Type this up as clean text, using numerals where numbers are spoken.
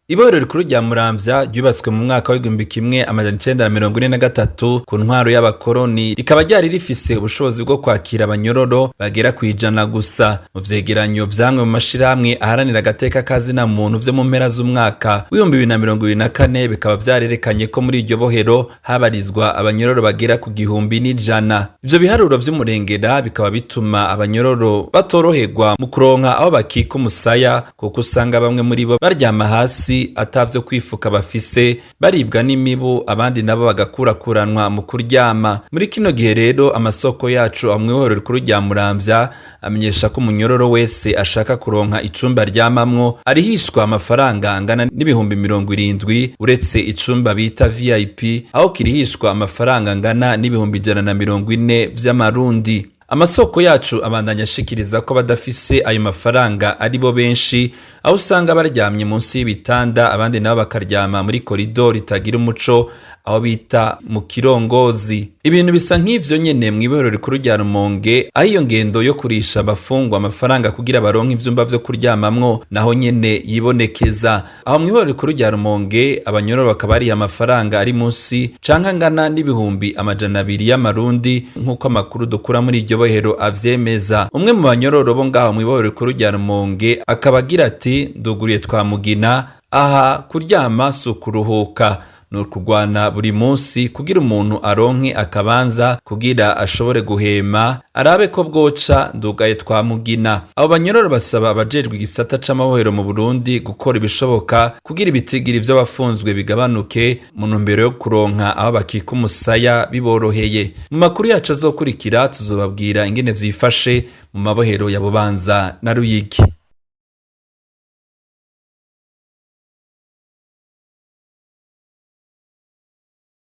Ibohero rikuru rya Muramvya ryubatswe mu mwaka w'1943 ku ntwaro y'abakoroni, rikaba ryari rifise ubushobozi bwo kwakira abanyororo bagera kw'ijana gusa. Mu vyegeranyo vyamwe mu mashirahamwe aharanira agateka ka zina muntu vyo mu mpera z'umwaka w'2024 bikaba vyarerekanye ko muri iryo bohero habarizwa abanyororo bagera ku 1100. Ivyo biharuro vy'umurengera bikaba bituma abanyororo batoroherwa mu kuronka aho bakika umusaya, kuko usanga bamwe muri bo baryama hasi atavyo kwifuka bafise, baribwa n'imibu, abandi nabo bagakurakuranwa mu kuryama. Muri kino gihe rero amasoko yacu amwe mw'ibohero rikuru rya Muramvya amenyesha ko umunyororo wese ashaka kuronka icumba aryamamwo arihishwa amafaranga angana n'70,000, uretse icumba bita VIP aho kirihishwa amafaranga angana n'140,000 vy'amarundi. Amasoko yacu abandanya ashikiriza ko badafise ayo mafaranga ari bo benshi, aho usanga baryamye munsi y'ibitanda, abandi nabo bakaryama muri koridoro itagira umuco aho bita mu kirongozi. Ibintu bisa nk'ivyo nyene mw'ibohero rikuru rya Rumonge, aho iyo ngendo yo kurisha abafungwa amafaranga kugira baronke ivyumba vyo kuryamamwo naho nyene yibonekeza. Aho mw'ibohero rikuru rya Rumonge abanyororo bakaba bariha amafaranga ari munsi canke angana n'200,000 y'amarundi, nk'uko amakuru dukura muri iryo bohero avyemeza. Umwe mu banyororo bo ngaho mw'ibohero rikuru rya Rumonge akaba agira ati: nduguriye twamugina, aha kuryama si ukuruhuka, ni ukugwana buri munsi kugira umuntu aronke akabanza kugira ashobore guhema arabe ko bwoca, ndugaye twamugina. Abo banyororo basaba abajejwe igisata c'amabohero mu Burundi gukora ibishoboka kugira ibitigiri vy'abafunzwe bigabanuke mu ntumbero yo kuronka aho bakika umusaya biboroheye. Mu makuru yacu azokurikira tuzobabwira ingene vyifashe mu mabohero ya Bubanza na Ruyigi.